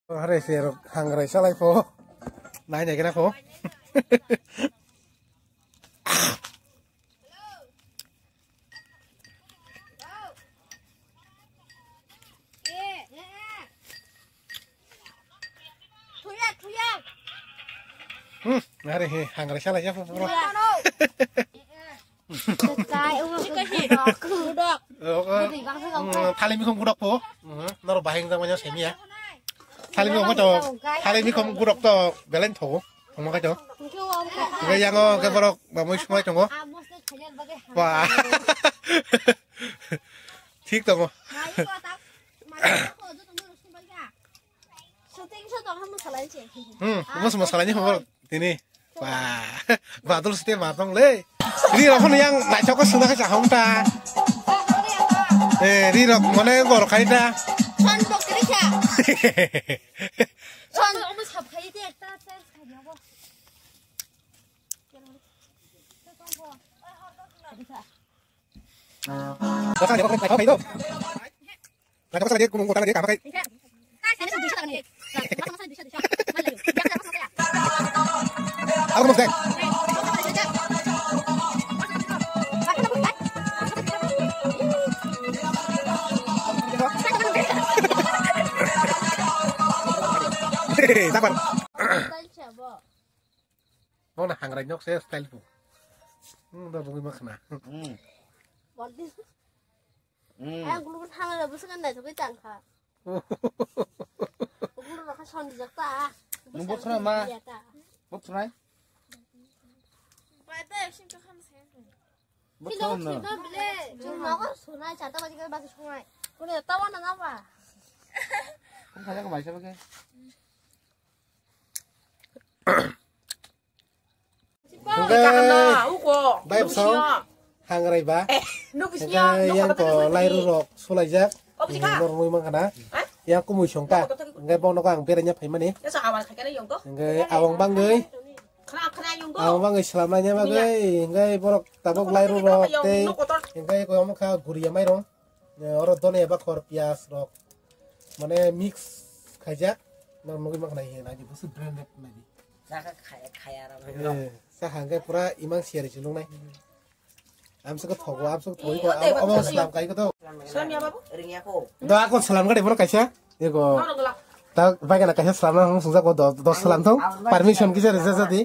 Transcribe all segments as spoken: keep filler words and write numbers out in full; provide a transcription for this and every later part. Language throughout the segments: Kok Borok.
Hare se rok hangrai salai pho. Nai nai kena pho. Hmm, hare he hangrai salai ya pho bro. Kai, ulo, budok. Oke. Budok, bangsa, hmm, bangsa. Thali mikhum budok po. Hmm, noro bahing jang manya semiya. Thali mikhum to, thali mikhum budok to belen tho. Omo kai to. Ga yango ga borok ba mui sumai tongo. Wah. Thik tongo. Hmm, omo sumai salai ni borok. Tini. Wah, badul site matong le. Ri rok yang naisok ko suna kasa hong ta. Eh, ri rok mane gor khai ta. Son bokri kha. Son omo sab khai te ekta chance khai nabo. Kata pasal dia kumung kota dia kama kai. Apa mesti? Sabar. Mau na hangrai nyok saya style bu. Hmm, udah bungi makhna. Hmm. Hmm. Ayang gulu kan hangla busu kan dai tukai tangkha. Gulu raka sondi jakta. Nung bok sana ma. Bok sana. Bai bai sing ka kham sen. Bok sana na. Bile jung ma ko sunai chata baji ka baki sunai. Kone tawa na na ba. Kung kaya ko bai sa ba ke. Hingke bai bosong hangrai ba. Hingke yang ko lairu rok sulaijak. Norok nui mankha na. Yang kumui song ta. Hingke bono ko ang beraina phaimani. Hingke awang bangwi. Awang bangwi slamlaina bagwi. Hingke borok tabok lairu rok tei hingke ko omo kha guriya mairong. Eh, oro done bakhor, piyaj rok. Mane mix khaijak. Nang nugwi mankha nai, nai di, busu branded nai di. Saka khaya, khaya ra. Eh, sa hangke pura imang siya ri chulung nai. Amsa ko thogo, amsa ko thogwi ko, abo, abo salam kai ko to. Salam ya babu. Ring ya ko. Do ako salam gade boro kaisa. Ego. Ta bai kana kaisa salam nang sungjak ko do, do salam thong. Permission kisa resa jadi.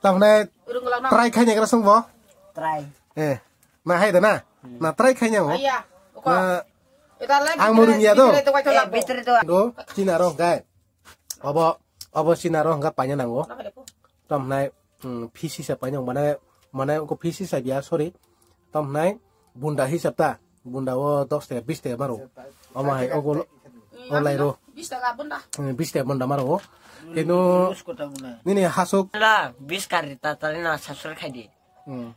Tamne try khai ne kra sung bo. Try. Eh. Na hai da na. Na try khai ne o. Aya. Na ang murung ya do. Go china ro gai. Obo, obo china ro hingka paina nango. Tom nai, hmm, piece hisab paina mane, mane ko piece hisab ya, sorry. Tom nai bunda hisab ta. Bunda o dos taka, bis taka maro. Omo hai ogo o lai ro. Bis taka bunda. Hmm, bis taka bunda maro. Keno nini hasuk. La, bis kari ta tali na subscribe khai di. Hmm.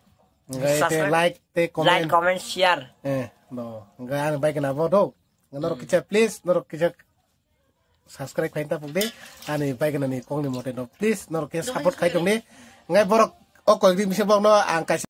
Ngai te like, te comment. Like, comment, share. Eh, no. Ngai ang bai kena bo do. Norok kicha please, norok kicha subscribe khai ta puk de. Ani bai kena ni kong ni mote no. Please, norok ke support khai tong de. Ngai borok o koi di mise bok no ang kaisa